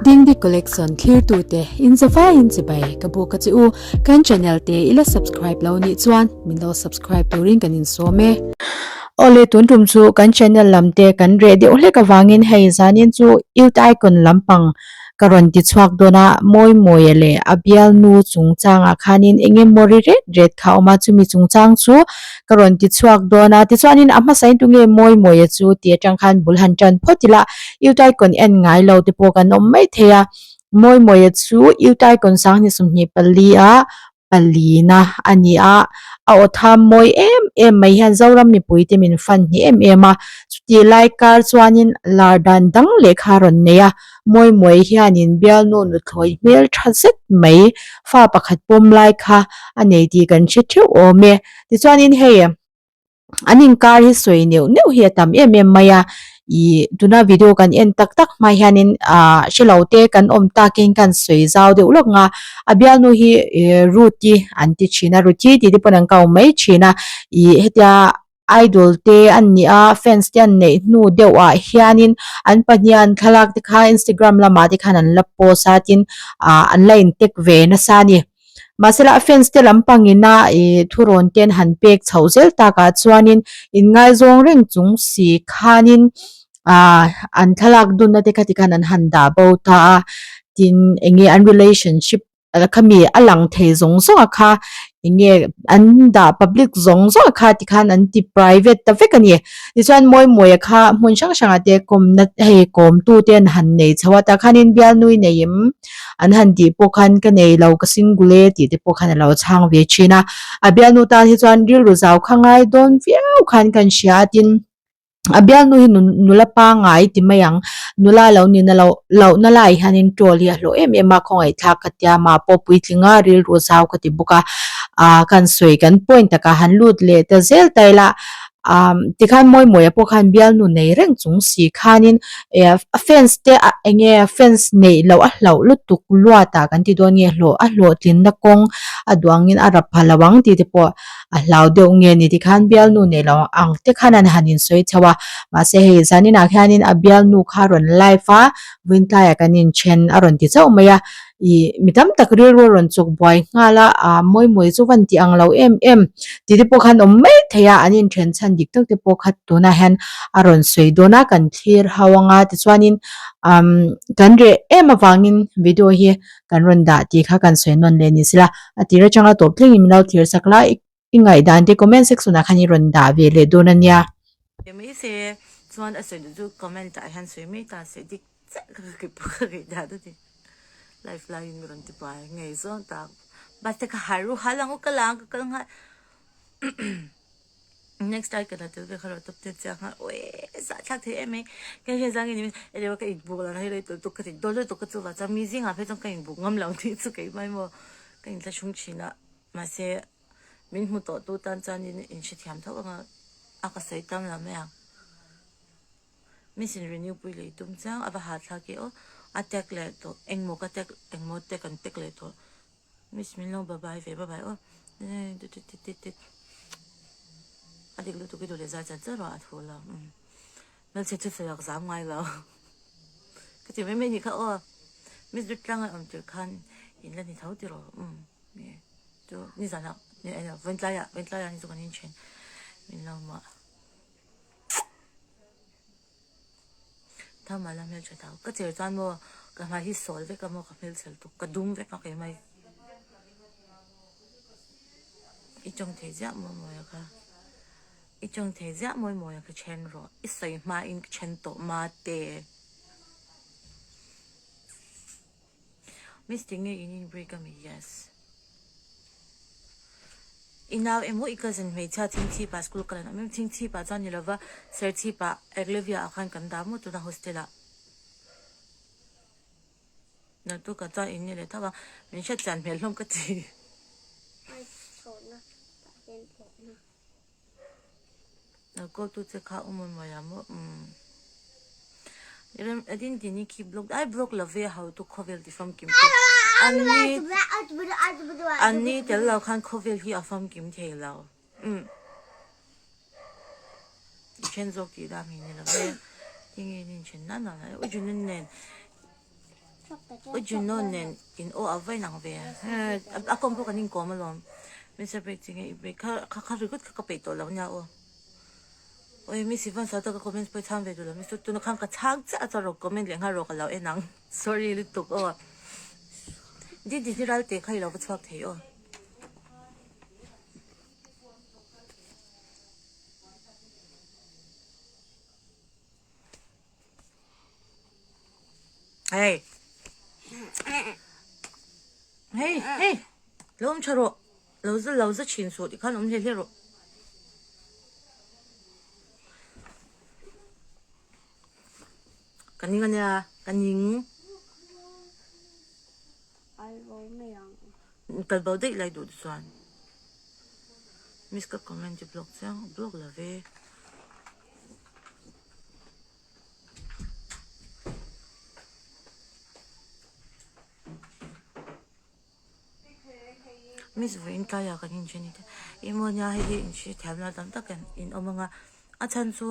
Dingdi Collection thlirtute in zavaiin chibai ka buk a che u. Kan channel te i la subscribe lo nih chuan min lo subscribe turin kan insawm e. Awle tun tum chu kan channel lam te kan reh deuh hlek avangin hei zanin chu Youth Icon lampang ka rawn ti chhuak dawn a, Mawimawia leh a bialnu chungchangah khanin eng emaw ri ret ret kha a awm a, chumi chungchang chu ka rawn ti chhuak dawn a, tichuanin a hmasain tunge Mawimawia chu tih atang khan bul han tan phawt ila, Youth Icon en ngai lo te pawh kan awm mai thei a, Mawimawia chu Youth Icon sanghnih 24 a palina a ni a, a aw tham mawi em em mai hian Zoram mipui te min fan hnih em em a, chutih lai kar chuanin lar dan dang leh kha a rawn nei a, Mawimawi hianin bialnu nuthlawi hmel tha zet mai fa pakhat pawm lai kha a nei tih kan hre theuh awm e, tichuanin hei. An inkar hi sawi neuh neuh hi a tam em em mai a, ih tuna video kan en tak tak hma hianin ah hrelo te kan awm takin kan sawi zau deuh lawk ang a, a bialnu hi ih Ruth-i an ti thin a, Ruth-i tih te pawn an kau mai thin a, ih hetia idol te an nih a fans te an neih hnu deuh ah hianin an pahnih an thlalak te kha instagram lamah te khan an la post a tin ah an la in tag ve nasa a ni. Mahsela a fans te lampang ina ih thurawn te an han pek chhoh zel takah chuanin inngaizawng reng chung si khanin ah an thlalak dunna te kha tikhan an han dah bo ta a tin eng nge an relationship khami a lang thei zawng zawng a kha eng nge an dah public zawng zawng a kha tikhan an ti private ta vek a ni. Tichuan Mawimawia kha hmun hrang hrangah te kawmna hei kawmtu te an han nei chho a tah khanin bialnui nei em an han tih pawh khan ka nei lo ka single e tih te pawh khan a lo chhang ve thin a a bialnu tan hi chuan rilru zau kha ngai dawn viau khan kan hria a tin a bialnu hi nula pangngai ti mai ang nula lo nihna loh lohna lai hianin troll hi a hlawh em em a khawngaihthlak ka tia mah pawh puitling a rilru zau ka ti bawk a ah kan sawi kan point takah han lut leh ta zel ta ila Umm tikhan Mawimawia pawh khan bialnu nei reng chung si khanin eh a fans te ah eng nge fans neih loh a hlauh lutuk luat ah kan ti dawn nge hlawh a hlawhtlinna kawng a duangin a rap pha lo ang tih te pawh a hlau deuh nge ni tikhan bialnu neih loh ang te khan an han insawi chho a mahse hei zaninah khianin a bialnu kha a rawn live a vawiin tlaiah kan inthen a rawn ti chauh mai a. Ih mi tam tak rilru a rawn chawk buai nghal a ah mawi mawi chu van tih ang lo em em tih te pawh khan awm mai thei a an inthen chhan dik tak te pawh kha tunah hian a rawn sawi dawn a kan thlir ho anga tichuanin umm kan reh em avangin video hi kan rawn dah tih kha kan sawi nawn leh ni sela a tir atanga tawp thlengin min lo thlir sak la i ngaihdan te comment section ah khan i rawn dah ve leh dawn a nia. Mai se chuan a sawi duh chu comment ah hian sawi mai ta se dik chiah ka ka ka ngaihdan a ni live laiin mi rawn ti buai ngei zawng tak bus te ka har ru hal ang u ka la ang ka kal nghal next time ka la tel ve kha lo top te chiang nghal oe zahthlak thei em mai ka hriat zang in eng ka inbuk lo hei rei tawh tuk ka ti dawn lutuk ka chu vah chuan mi zingah phei chuan ka inbuk ngam lo tih chu keimah emaw ka inthlahrung thin a mahse Min hmu tawh tu tan chuanin in hrethiam tho anga a ka sawi tam lo mai ang. Miss in renew pui leh tum chiang a va ha thlak e aw. A tag leh tawh engmaw ka tag engmaw tag an tag leh tawh. Miss min lo bye bye ve bye bye aw. A dik lutuk i duh leh zai chan chan rawh a thu lo. Hmelchhe chu sawi zam ngai lo. Ka ti mai mai ni kha aw. Miss Dutlang a awm tir khan in la ni tho tiraw. Chu nizan ah vawiin ah vawiin tlaiah ni chu kan inthen min lo mah Thama la hmeltha tau ka cher chuan maw ka hmai hi sawl vek a maw ka hmelchhe lutuk ka dum vek a keimah hi i tawng thei ziah mawi mawi a kha i tawng thei ziah mawi mawi a kha then rawh i sawi hma in ka then tawh mate. Miss tinge in in break ami yes I nau emaw i cousin hmeichhia thingthi pa school kal an awm em thingthi pa chuan ni lova serchhi pa Eglevia ah khan kan dah maw tuna hostel ah naktuk ah chuan in ni leh tho a min hriat chian hmel hlawm ka ti. Lo call tu che kha awm awm a maw umm a ding ding khi block ai block lo ve ho tu khawvel ti famkim te an ni an ni tel lo khan khawvel hi a famkim thei lo umm i then zawk tih lam hi ni lo ve tinge in inthen na na na ujun nen. U Juno nen in aw a vain ang ve a kawm pawh kan inkawm alawm Mister break chi nge i break kha kha kha ringawt kha ka peih tawh lo nia aw Oi Miss Yvonne sawi taka comments pawh i chhang ve duh lo Miss tuna khan ka chhang chiah a chuan rawn comment leh nghal rawh ka lo en ang sorry lutuk aw Didi hi ral teh kha i lo va chhuak thei aw. Hey. Hey, hey. Lo awm tha rawh. Lo za lo za thin suh tikhan awm hle hle rawh. Ka ning ania, ka ning. Kal bo daih lai duh te chuan. Miss ka comment hi block chiang block la ve. Miss vawiin tlaiah kan inchen i emaw nia hei hi inhriat thiam lo tam tak in awm ang a, a chhan chu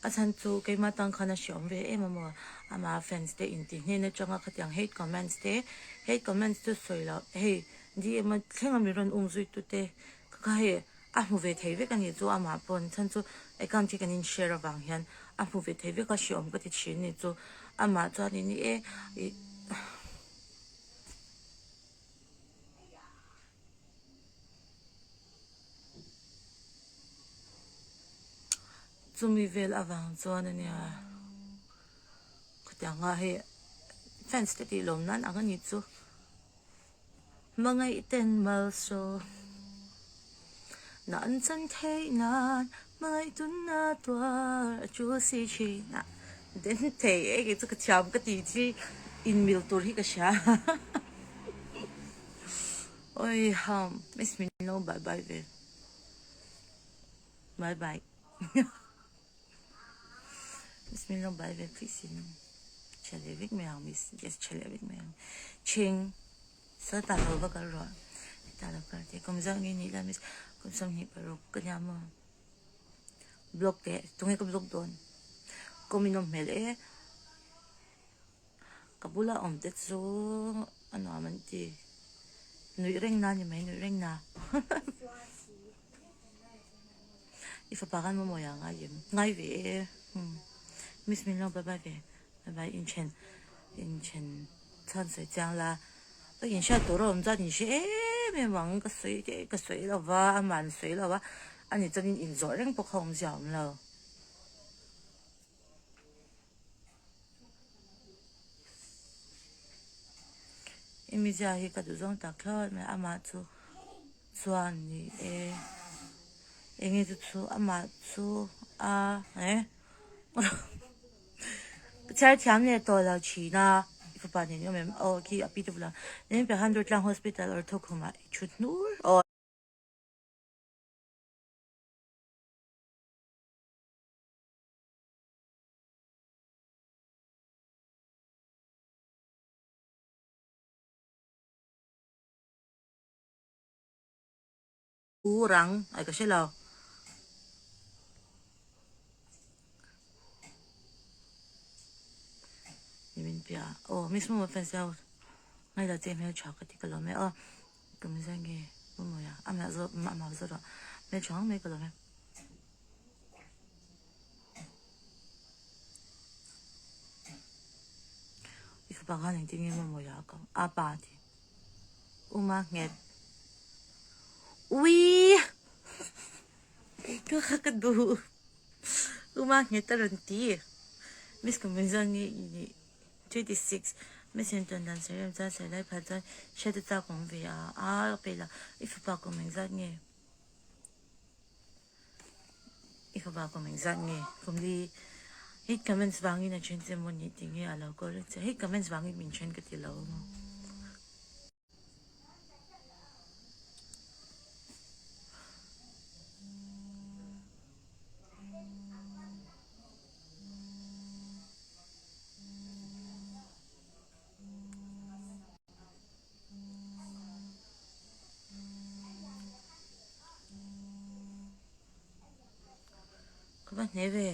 a chhan chu keimah tang khan a hreawm ve em a maw amah fans te intih hnen atanga khatiang hate comments te hate comments chu sawi loh hei DM a thleng a mi rawn um zui tu te kha hei A hmu ve thei vek a nih chu amah pawn chhan chu account hi kan in share avang hian a hmu ve thei vek a hreawm ka ti thin a nih chu amah chuanin e ih chumi vel avang chuan a nia khatianga hei fans te tih lawm nan ang a nih chu. Hmangaih ten malsawm nan chan theih nan hmangaih tunna tuar a tul si thin a den thei e kei chu ka thiam ka tih chi in mil tur hi ka hria oi ham miss min lo bye bye ve bye bye miss min lo bye ve please in. Chhe leh vek mai ang miss yes chhe leh vek mai ang chhing sawtah lo va kal rawh hetah lo kal teh kum zauh nge nih la miss kum 26 ka nia maw block teh tunge ka block dawn kawm in awm hmel e ka bula awm te chu a nuam an ti nuih reng na ni mai nuih reng na I fapa khan maw mawi ah ngai em? Ngai ve e. Umm. Miss min lo bye bye ve. Bye bye inthen inthen chhan sawi chiang la. Ka inhriat tur a awm chuan inhre em em ang. Ka sawi te ka sawi lo va, amah an sawi lo va. Ani chuan in inzawh reng pawh kha awmzia a awm lo. I mizia hi ka duh zawng tak thlawt mai amah chu chuan ni e enge chu chu amah chu a eh ka chhiar thiam leh tawh lo thin a i fapa nen i awm em aw khi a pi te bulah nen piah khan Durtlang hospital or thawkkhumah i thut hnur aw. U rang ai ka hre lo. Ni min pia. Aw miss mo fans ho ngai la che hmel tha ka ti ka lawm e aw. Ka mi zai nge mu mawi a amah zawt amah zawt rawh hmel tha ngang mai ka lawm e. I fapa khan engtin nge maw mawi a ka a pa ti uma nghet ui ka kha ka duh uma nghet a rawn ti miss ka min zawng nge i nih 26 miss in tawn dan sawi rem chuan sawi lai phal chuan hriat a chak awm ve a a ka peih lo i fapa kum engzat nge. I fapa kum engzat nge kum li hei comments vangin a then che maw ni tih nge a lo call che hei comments vangin min then ka ti lo maw. Ka va hne ve.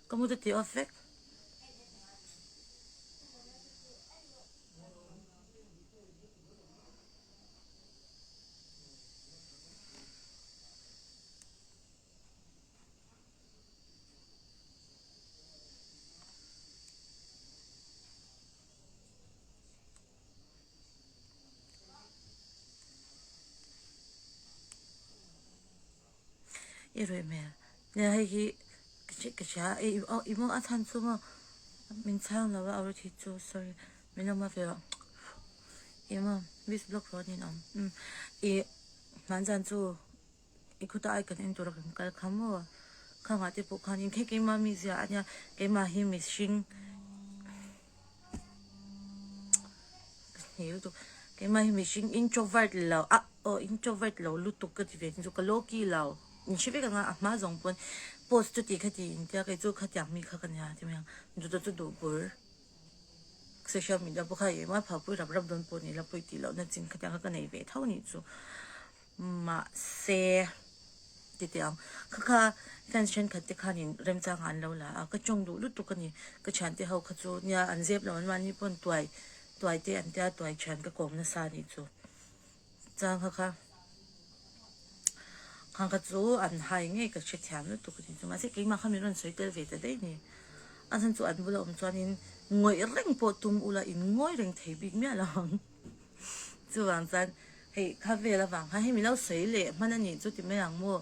Ka mu te ti off vek. I ruih hmel nia hei hi ka hria i maw a chhan chu maw min chhang lo a aw thi chu sorry min lo hma ve rawh i maw miss block rawh a ninawm i hmanzan chu I khuta ai kan en tura kan kal kha maw? Khangah te pawh khanin khe keimah mi zia a nia, keimah hi mihring ka hne lutuk, keimah hi mihring introvert lo a aw introvert lo lutuk ka ti ve chu ka low key lo, in hre vek ang a, a hma zawng pawn post chuti khati in tia kei chu khatiang mi kha ka nia ti mai ang, duhtak chu duh bur. Social media pawh kha engmah phahpui rap rap dawn pawh ni la pawi tih lohna chin khatiang kha ka nei ve tho nih chu. Mahse titi ang kha kha fans thenkhat te khanin remchang ah an lo la a, ka tawng duh lutuk a ni. Ka thiante ho kha chu nia an zep lo an mahni pawn tuai tuai te an tia tuai thian ka kawm nasa a nih chu. Chang kha kha khang kha chu an hai ngei ka hrethiam lutuk a ni chu. Mahse keimah kha min rawn sawi tel ve ta daih a ni. A chhan chu an bula awm chuanin ngawih reng pawh tum ula in ngawi reng thei bik miah lo ang. Chuvang chuan hei kha vel avang khan hei min lo sawi leh hman a nih chu ti mai ang maw.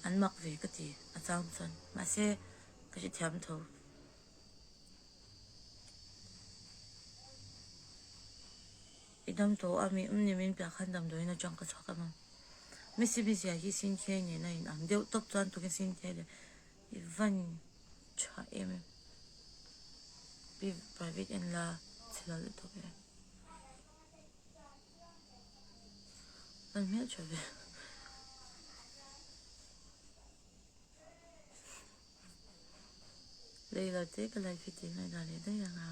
An mak ve ka ti a chang chuan mahse ka hrethiam tho. I dam tawh a mi um ni min piah khan damdawiin atang ka chhuak a maw. Messi mizia hi Sinthia nen a inang deuh tawp chuan tukin Sinthia leh i van tha em em. Pi private en la chhe lo lutuk e. Van hmel tha ve. Leila te ka life hi tih ngaihdan leh daih ang a,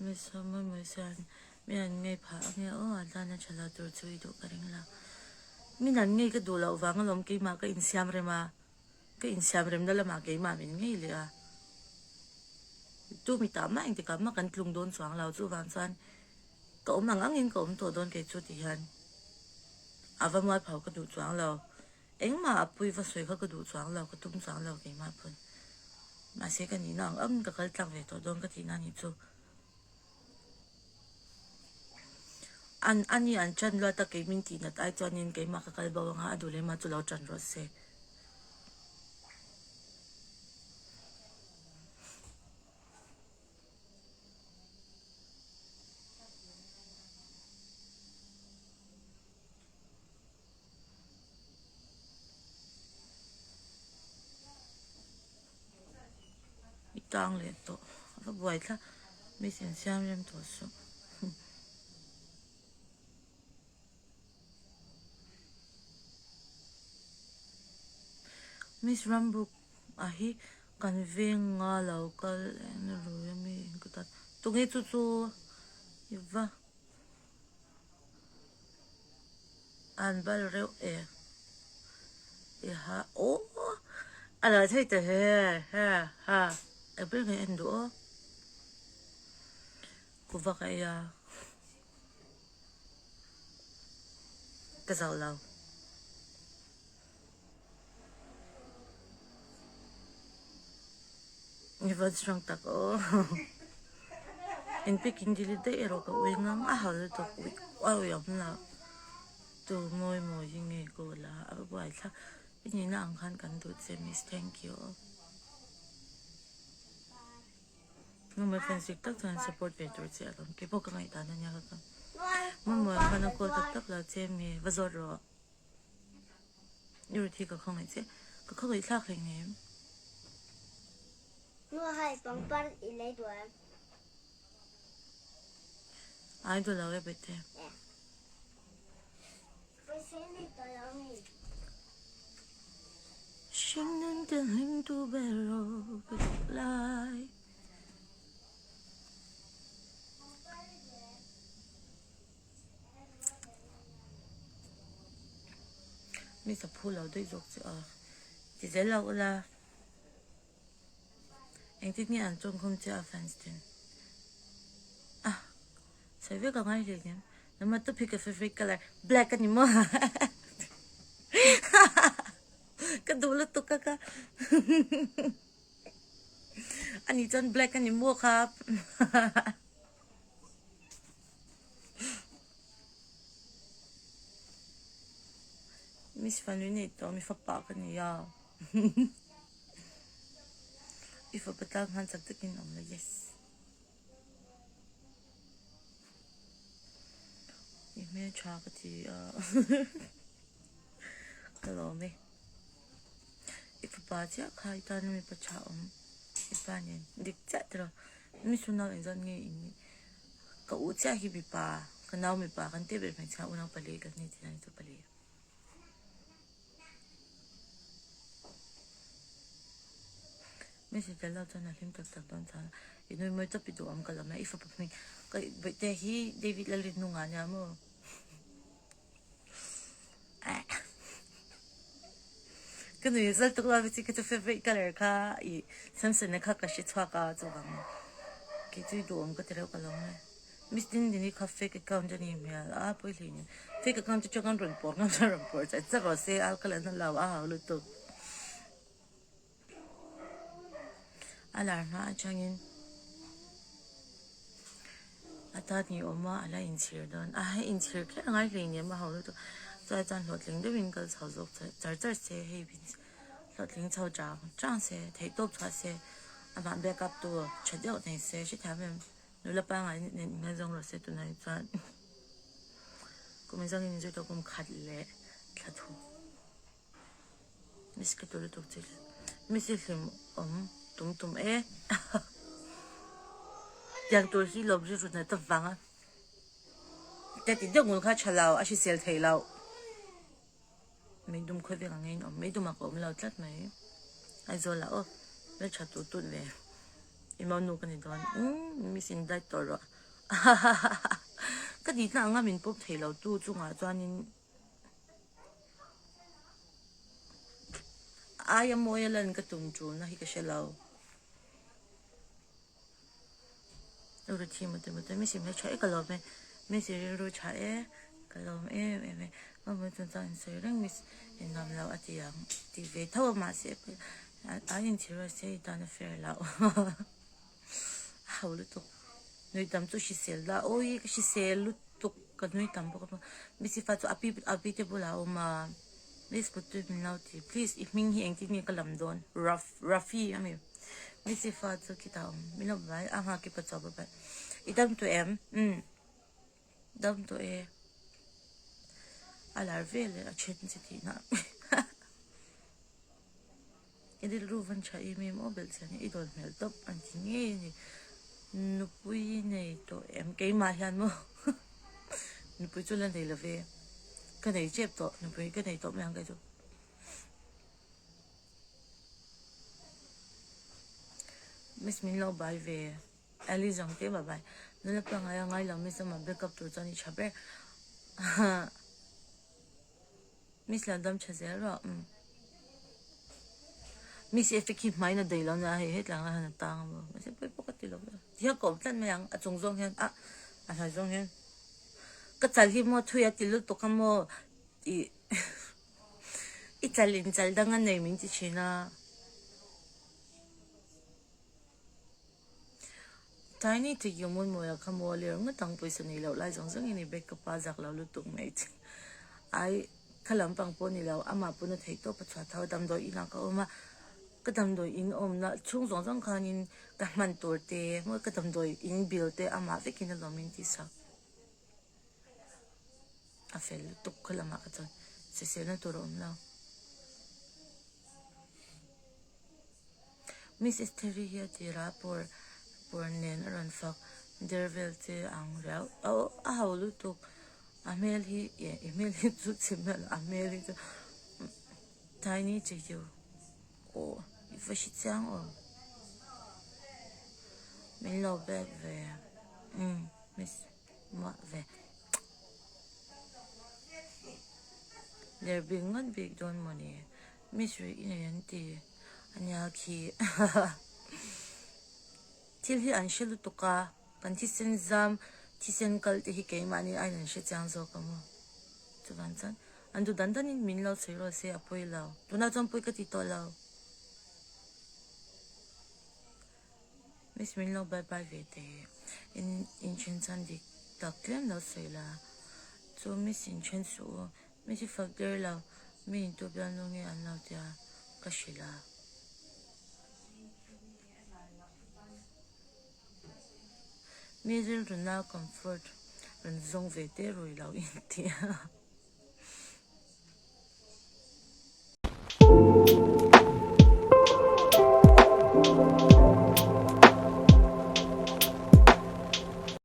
Miss Mawi chuan mi an ngei phah ange aw a tana tha lo tur chu i duh ka ring lo. Min an ngei ka duh loh vang alawm keimah ka insiam rem a, ka insiam remna lamah keimah min ngei leh a. Tu mi tah mah engtikah mah kan tlung dawn chuang lo chuvang chuan ka awm ang angin ka awm tawh dawn kei chu ti hian a va mualpho ka duh chuang lo. Engmah a pui va sawi kha ka duh chuang lo, ka tum chuang lo keimah pawn. Mahse ka nihna ang angin ka kal tlak ve tawh dawn ka tihna nih chu. An ani an ṭan luat a kei min tihnat ai chuanin keimah ka kal bo anga a duh lehmah chu lo ṭan rawh se. I tang leh tawh a va buai thla mi sen siam rem tawh suh. Miss Rambuk a hi kan venga lo kal en rui a mi in ka tan tunge chu chu i va. An bal reuh e. I ha aw a lo thei ta he he ha eng ber nge en duh aw kuva ka ei a ka zau lo. I van strong tak aw. In picking delete daih erawh ka ui ngang a hal lutuk ui a ui awm lo. Tu mawi mawi hi nge ka ula a va buai thlak. I nihna ang khan kan duh che miss thank you aw. Mumbai fans dik tak chuan support ve tur che alawm. Keipawh ka ngaihdan ania ka ka. Mumbai khan a call tak tak lo che mi va zawt rawh. I rut hi ka khawngaih che. Ka khawngaih thlak hlei nem. Nu hai pangpar i lei duh em? Ai duh lo e bete. Pawisa i nei tawh lo mi? Hringnun te hlim tu ber rawh ka duh lai. Miss a phu lo daih zawk che a ti zel lo ula engtin nge an chawngkhawm che a fans ten a sawi vek a ngai hle nen nama top hi ka favourite colour black a ni maw ka duh lutuk a ka ani chuan black a ni maw kha. Miss Fanui nei tawh mi fapa ka ni a i fapa tan khan chak takin awm la yes i hmeltha ka ti a ka lawm e i fapa chiah kha i tan mipa tha awm i pa nen dik chiah tiraw mi chu nau engzat nge in nih. Ka u chiah hi mipa, ka nau mipa kan tih ber hmeichhia unau pali kan ni tih hi chu pali. Message tel lo chuan a hlim tak tak dawn chuan i nui mawi chawp i duh awm ka lo mai i fapa hming ka bawihte hi David Lalrinunga ania maw. Ka nui zal tuk lo chi ka chu favorite color kha i Samson a kha ka hre chhuak a chuvang kei chu i duhawm ka ti reuh ka lo nge Miss Dindini kha fake account a ni hmel a pawi hle ni fake account chu chuan rawn pawr ngam chuan rawn pawr chak chak rawh se a ka la na lo a hau lutuk a lar hma atangin a tan ni awm a a la inchhir dawn a hei inchhir kher a ngai hle nem a ho lutuk chuai chuan hlawhtling deuhin kal chho zawk char char se hei hlawhtling chho chang chang se theihtawp chhuah se amah backup tu tha deuh nei se hrethiam em nula pangngai nen inngaizawn rawh se tunah hi chuan kum inzawngin inzir tawh kum khat leh thla thum. Miss ka tu lutuk che Miss i hlim awm tum tum e tiang tur hi lawm rilru na ta vang a ka ti deuh ngun kha tha lo a hrisel thei lo meidum khawi vek ang in awm meidum ah ka awm lo tlat mai Aizawl ah aw hmel tha tut tut ve i mau nu ka ni dawn umm miss in diet tawh rawh ka tihna anga min pawp thei lo tu chungah chuanin. Aia mawi a lan ka tum ṭulna hi ka hre lo. Ru thi mute mute mi sim he ṭha e ka lawm e mi si rilru ṭha e ka lawm em em e mamawh chuan chuan in sawi reng mi in nuam lo a ti ang ti ve tho a mahse a inchhir a se i tan a fair lo a ho lutuk nui tam chu hrisel la awi ka hrisel lutuk. tuk ka nui tam bawk a Missy fa chu a pi a pi te bulah a awm a Miss Putui min lo ti please i hming hi engtin nge ka lam dawn Raf Rafi a mi Missy fa chu khitah a awm min lo bai a nghak i pachuah bye bye i dam tawh em umm dam tawh e a lar vel e a then che tihna I rilru van tha em em aw belh chian hi i dawn hmel tawp an ti ngei a ni. Nupui nei tawh em keimah hian maw nupui chu la nei lo ve ka nei tep tawh nupui ka nei tawh mai ang kei chu. Miss min lo bai ve Alice ang te bye bye nula pangai a ngai lo miss amah backup tur chuan i tha ber. Miss la dam tha zel rawh umm. Miss effect hi hmain a dei lo nia hei hetlai ah hian a tang a maw mahse pawi pawh ka ti lo ve ti hian ka awm tlat mai ang a chung zawng hian ah a hnuai zawng hian ka chal hi maw thui a ti lutuk a maw ih i chal in chal dang a nei min ti thin a. Tiny te hi mawi mawi a kha maw ler ngawt ang pawisa nei loh lai zawng zawng in i bag ka pa zak lo lutuk mai che ai kha lampang pawh ni lo amah pawn a theih tawp a chhuah tho damdawi inah ka awm a ka damdawi in awmna chhung zawng zawng khanin ka hman tur te maw ka damdawi in bill te amah vekin a lawm in tih sak a fel lutuk kha lamah kha chuan sawiselna tur a awm lo. Miss Estheri hi a tirah pawr pawr nen a rawn fak der vel che ang riau a aw a ho lutuk a hmel hi eh i hmel hi chu chim hmel a hmel hi chu tiny che chu aw i va hre chiang aw min lo back ve umm miss muah ve. Der bik ngawt bik dawn mawni. Miss rih i nei an ti ania khi. Thil hi an hre lutuk a, kan thisen zam, thisen kal te hi keimahni aiin an hre chiang zawk ang aw. Chuvang chuan an duh dan danin min lo sawi rawh se a pawi lo. Tunah chuan pawi ka ti tawh lo. Miss min lo bye bye ve teh. In inthen chuan dik tak tlem lo sawi la. Chu miss inthen suh u. Miss i fak der lo. Mi in tu bial nu nge an lo tia ka hrilh a. Mi rilru na comfort rawn zawng ve teh rui lo in tia.